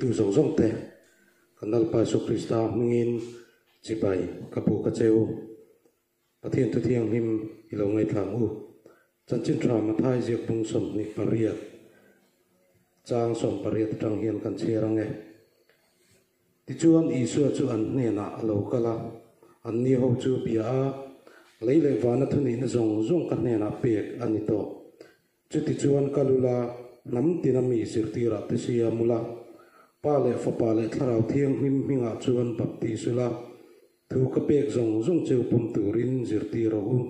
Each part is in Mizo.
Thlirtu zawng zawng te, kan Lalpa Isu Krista hmingin chibai ka buk a che u. Pathian thu thianghlim i lo ngaithla ang u. Chanchin tha Mathai ziak bung 28 chang 18 atang hian kan chhiar ang e. Tichuan Isua chu an hnenah a lo kal a, anni ho chu bia a, Lei leh vana thunihna zawng zawng ka hnenah pek a ni tawh. Chutichuan ka lula hnam tina mi zirtirah te siam ula, Pa leh Fapa leh Thlarau Thianghlim hmingah chuan baptis ula, thu ka pek zawng zawng cheu pawm turin zirtir rawh u.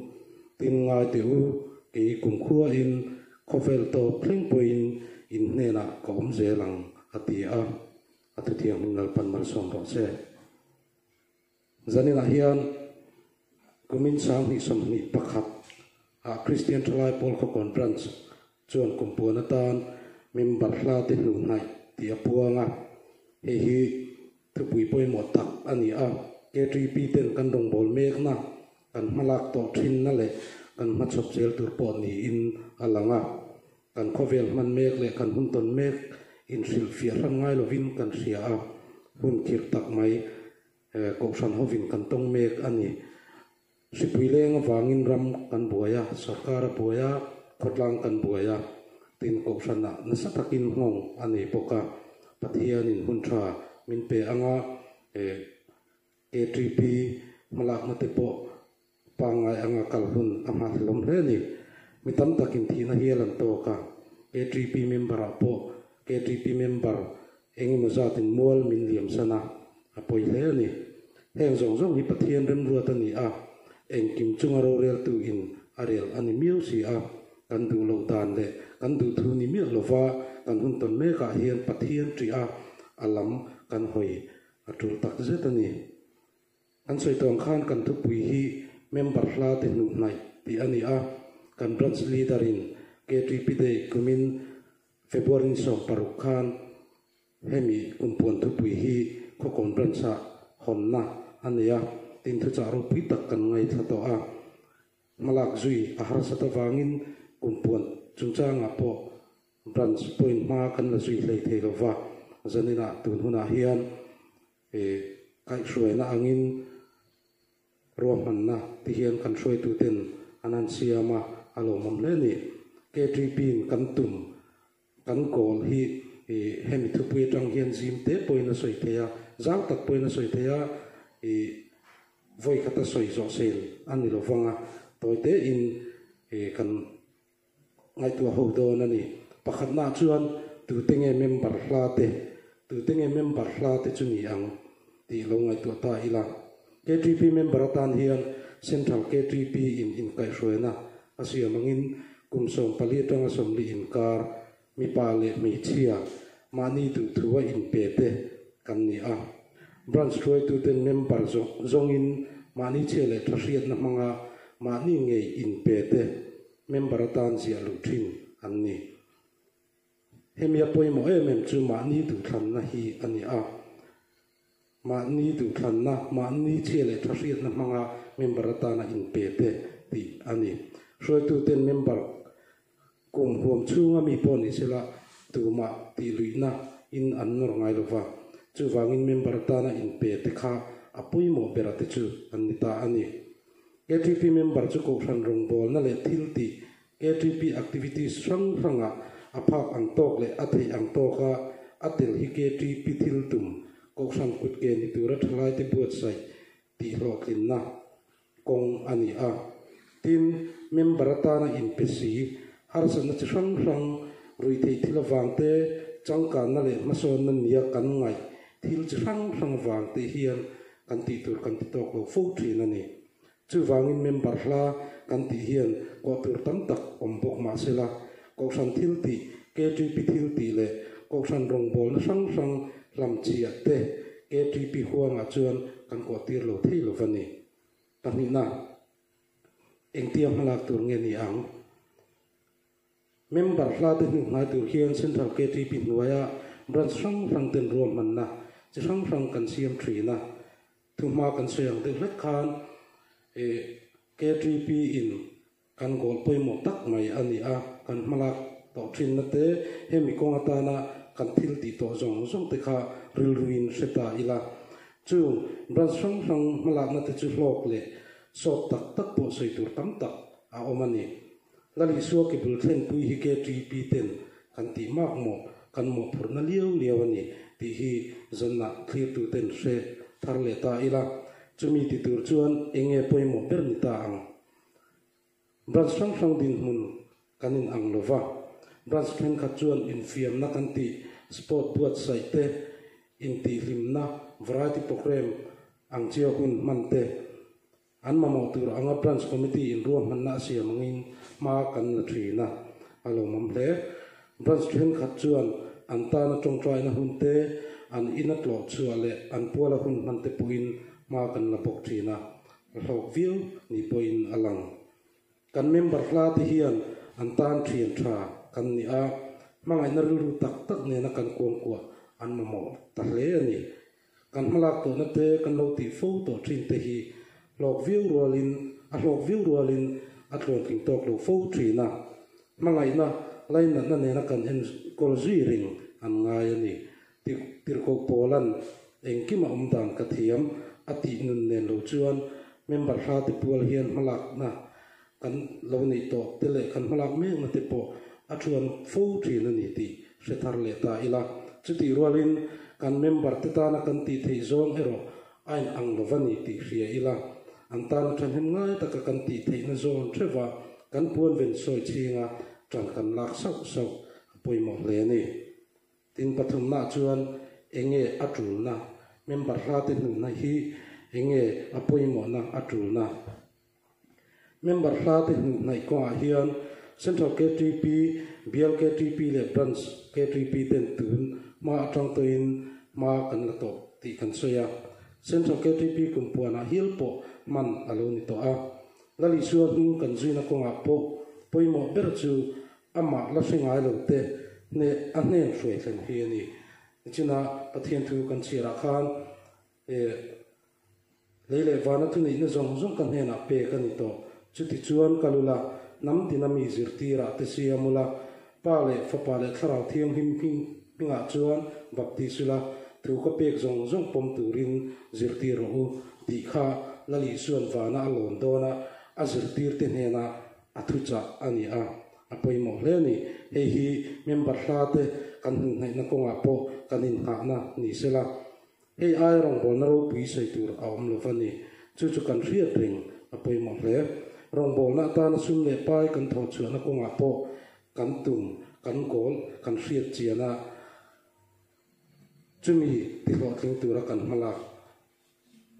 Tin ngai teh u, kei kumkhuain khawvel tawp thleng pawhin in hnenah ka awm zel ang, a ti a. A thuthianghlim Lalpan malsawm rawh se. Zaninah hian kumin 2021 ah Kristian Thalai Pawl Khawkawn Branch chuan kumpuan atan member hla te hnuh hnaih tih a puang a, hei hi thupui pawimawh tak a ni a, KTP ten kan rawngbâwl mekna, kan hmalak tawh thinna leh kan hmachhawp zel tur pawh niin a lang a, kan khawvel hman mek leh kan hun tawn mek inhrilhfiah hran ngai lovin kan hria a, hun khirh tak mai. Kohhran hovin kan tawng mek a ni. Hripui leng avangin ram kan buai a, sorkar a buai a, khawtlang kan buai a, tin kohhranah nasa takin nghawng a nei bawk a. Pathianin hun tha min pe anga KTP hmalakna te pawh pangngai anga kal hun a nghahhlelawm hle a ni. Mi tam takin thihna hial an tawk a, KTP member-ah pawh KTP member eng emaw zatin mual min liam san a, a pawi hle a ni. Heng zawng zawng hi Pathian remruat a ni a, engkim chunga roreltu in a rel a ni miau si a, kan duh loh dan leh kan duh thu ni miah lova kan hun tawn mekah hian Pathian ṭih a, a lam kan hawi a ṭul tak zet a ni. Kan sawi tawng khan kan thupui hi member hla te hnuh hnaih tih a ni a, kan branch leader in KTP Day kumin February ni 16 khan hemi kumpuan thupui hi Khawkawn branch ah hawnna a nei a, tin thuchah ropui tak kan ngaithla tawh a, hmalak zui a harsat avangin kumpuan chungchangah pawh branch point hma kan la zui hlei thei lova, zaninah tun hunah hian Kaihhruaina angin ruahmanna ti hian kan hruaituten an han siam a, a lawmawm hle a ni. KTP-in kan tum, kan goal hi hemi thupui atang hian zim te pawhin a sawi thei a, zau tak pawhin a sawi thei a, vawi khata sawi zawh sel a ni lo vang a, tawi tein kan Ngaihtuah ho dawn a ni. Pakhatnaah chuan tute nge member hla te, tute nge member hla te chu ni ang tih lo ngaihtuah ta ila. KTP member atan hian Central KTP in inkaihhruaina a siam angin kum 14 atanga 40 inkar mipa leh hmeichhia mahni duhthua inpe te kan ni a. Branch hruaituten member zawngin mahni chhia leh tha hriatna hmanga mahni ngei inpe te member atan ziah luh thin an ni. Hemi a pawimawh em em chu mahni duhthlanna hi a ni a. Mahni duhthlanna, mahni chhia leh tha hriatna hmanga member atana inpe te tih a ni. Hruaituten member kum huam chhunga mi pawh ni sela tumah tih luihna in an nawr ngai lova, chuvangin member atana inpe te kha a pawimawh bera te chu an ni ta a ni. KTP member chu kohhran rawngbawlna leh thil tih KTP activities hrang hrangah a phak ang tawk leh a theih ang tawka a tel hi KTP thil tum kohhran kutke ni tura thalaite buatsaih tih hlawhtlinna kawng a ni a. Tin, member atana inpe si, harsatna chi hrang hrang, ruihtheih thil avangte, changkanna leh hmasawnna nia kan ngaih thil chi hrang hrang avangte hian kan tih tur kan ti tawk lo fo thin a ni. Chuvangin member hla kan tih hian kawh tur tam tak awm bawk mah sela, Kohhran thil tih, KTP thil tih leh Kohhran rawngbawlna hrang hrang hlamchhiah te KTP huangah chuan kan kawh tir lo thei lo va ni. Pahnihna, engtia hmalak tur nge ni ang? Member hla te hnuh hnai tur hian Central KTP hnuaia branch hrang hrang ten ruahmanna chi hrang hrang kan siam thin a. Thuhma kan sawi ang deuh hlek khan KTP in kan goal pawimawh tak mai a ni a, kan hmalak tawh thinna te hemi kawng atana kan thil tih tawh zawng zawng te kha rilruin hre ta ila. Chung branch hrang hrang hmalakna te chu hlawk leh sawt tak tak pawh sawi tur tam tak a awm a ni. Lal Isua ke bul thlenpui hi KTP ten kan tih mak mawh, kan mawhphurhna liau liau a ni tih hi zanah thlirtu ten hre thar leh ta ila. Chumi ti tur chuan eng nge pawimawh ber ni ta ang? Branch hrang hrang dinhmun kan in ang lo va, branch thenkhat chuan infiamna kan tih, sport buatsaih te, intihhlimna, variety programme ang chia hun hman te, an mamawh tur anga branch committee in ruahmanna a siam angin hma kan la thin a, a lawmawm hle. Branch thenkhat chuan an tana tawngtaina hun te, an ina tlawh chhuah leh an puala hun hman te pawhin hma kan la bawk thin a. A hlawk viau ni pawhin a lang. Kan member hla te hian an tan thian tha kan ni a, hmangaihna rilru tak tak nena kan kuangkuah an mamawh ta hle a ni. Kan hmalak tawhna te kan lo tih fo tawh thin te hi hlawk viau rualin a hlawk viau rualin a tluantling tawk lo fo thin a. Hmangaihna lainatna nena kan enkawl zui reng an ngai a ni. Tirhkoh Paula'n engkim a awm dan ka thiam a tih nun nen lo chuan member hla te pual hian hmalakna kan lo neih tawh te leh kan hmalak mekna te pawh a thuan fo thin a ni tih hre thar leh ta ila. Chutih rualin kan member te tana kan tih theih zawng erawh a in ang lo va ni tih hria ila, an tana thahnem ngai taka kan tih theihna zawn theuha kan puan ven sawi chhinga tan kan lak sauh sauh a pawimawh hle a ni. Tin, pathumnaah chuan enge a tulna, member hla te hnunna hi enge a pawimawhna a tulna. Member hla te hnuh hnaih kawngah hian Central ktp, Bial ktp leh Branch ktp ten tun hma atang tawhin hma kan la tawh tih kan sawi a. Central ktp kumpuanah hial pawh hman a lo ni tawh a. Lal Isua hnung kan zuina kawngah pawh pawimawh ber chu Amah la hre ngai lo te hne a hnen hruai thlen hi a ni. Nichina Pathian thu kan chhiarah khan eh lei leh vana thuneihna zawng zawng ka hnenah pek a ni tawh. Chuti chuan kal ula, hnam tina mi zirtirah te siam ula, Pa leh Fapa leh Thlarau Thianghlim hmingah chuan baptis ula, thu ka pek zawng zawng pawm turin zirtir rawh u tih kha Lal Isua'n vana a lawn dawna a zirtirte hnena A thuchah a ni a, a pawimawh hle a ni. Hei hi member hla te kan hmuhhnaihna kawngah pawh kan inngahna ni sela, hei aia rawngbawlna ropui sawi tur a awm lo va ni. Chu chu kan hriat reng a pawimawh hle. Rawngbawlna atana sum leh pai kan thawhchhuahna kawngah pawh kan tum, kan goal kan hriat chian a, chumi tihlawhtling tura kan hmalak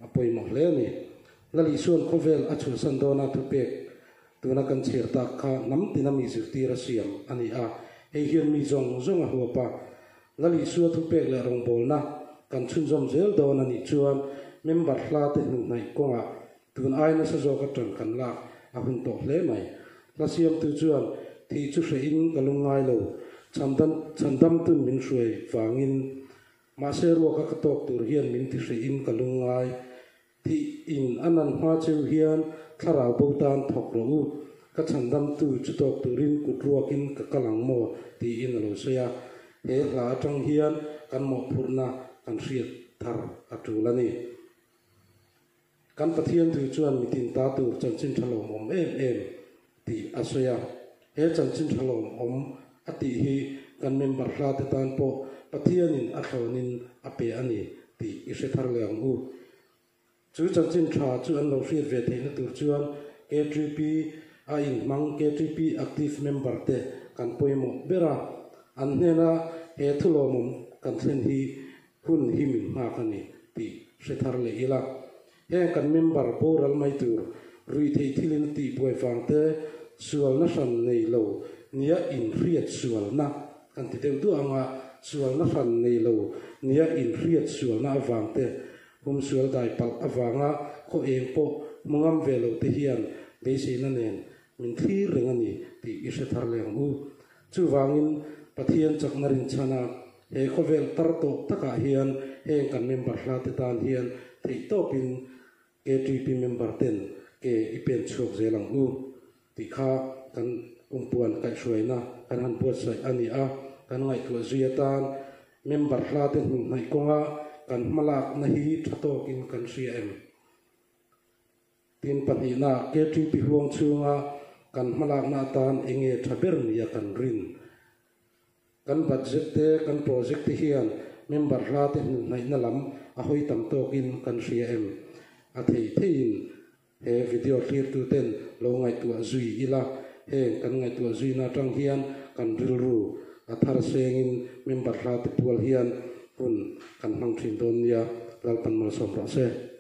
A pawimawh hle a ni. Lal Isua'n khawvel a chhuahsan dawna thupek tuna kan chhiar tak kha hnam tina mi zirtir a siam a ni a, hei hian mi zawng zawng a huap a. Lal Isua thupek leh rawngbawlna kan chhunzawm zel dawn a nih chuan member hla te hnuhhnaih kawngah tun ai nasa zawka tan kan lak a hun tawh hle mai. Hla siamtu chuan thih chu hrehin ka lungngai lo, chhandamtun min hruai vangin Mahse ruaka ka tawk tur hian min ti hrehin ka lungngai. Thih in a nan hma cheu hian thlarau bo tan thawk rawh u. Ka chhandamtu chu tawk turin kut ruakin ka kal ang maw? tiin a lo sawi a. He hla atang hian kan mawhphurhna kan hriat thar a tul a ni. Kan Pathian thu chuan mitin ta tur chanchin tha lawmawm em em tih a sawi a. He chanchin tha lawmawm a tih hi kan member hla te tan pawh Pathianin a thlawnin a pe a ni tih i hre thar leh ang u. Chu chanchin tha chu an lo hriat ve theihna tur chuan KTP a inhmang KTP active member te kan pawimawh ber a. An hnena he thu lawmawm kan thlen hi Hun hi min nghak a ni tih hre thar leh ila. Heng kan member boral mai tur ruihtheih thilin a tihbuai vang te sualna hran nei lo nia inhriat sualna kan ti deuh duah anga sualna hran nei lo nia inhriat sualna avang te humsual dai palh avanga khaw eng pawh hmu ngam ve lo te hian beiseina nen min thlir reng a ni tih i hre thar leh ang u. Chuvangin Pathian chakna rinchhana he khawvel tar tawh takah hian heng kan member hla te tan hian theihtawpin KTP member ten ke i pen chhuak zel ang u tih kha kan kumpuan kaihhruaina kan han buatsaih a ni a. kan ngaihtuah zui atan member hla te hnuhnaih kawnga kan hmalakna hi tha tawkin kan hria em? Tin pahnihna, KTP huang chhunga kan hmalakna atan enge tha ber nia kan rin? Kan budget te, kan project te hian member hla te hnuhnaihna lam a hawi tam tawkin kan hria em? A thei theiin he video thlirtu ten lo ngaihtuah zui ila, heng kan ngaihtuah zuina atang hian kan rilru a thar sengin member hla te pual hian hun kan hmang thin dawn nia, Lalpan malsawm rawh se.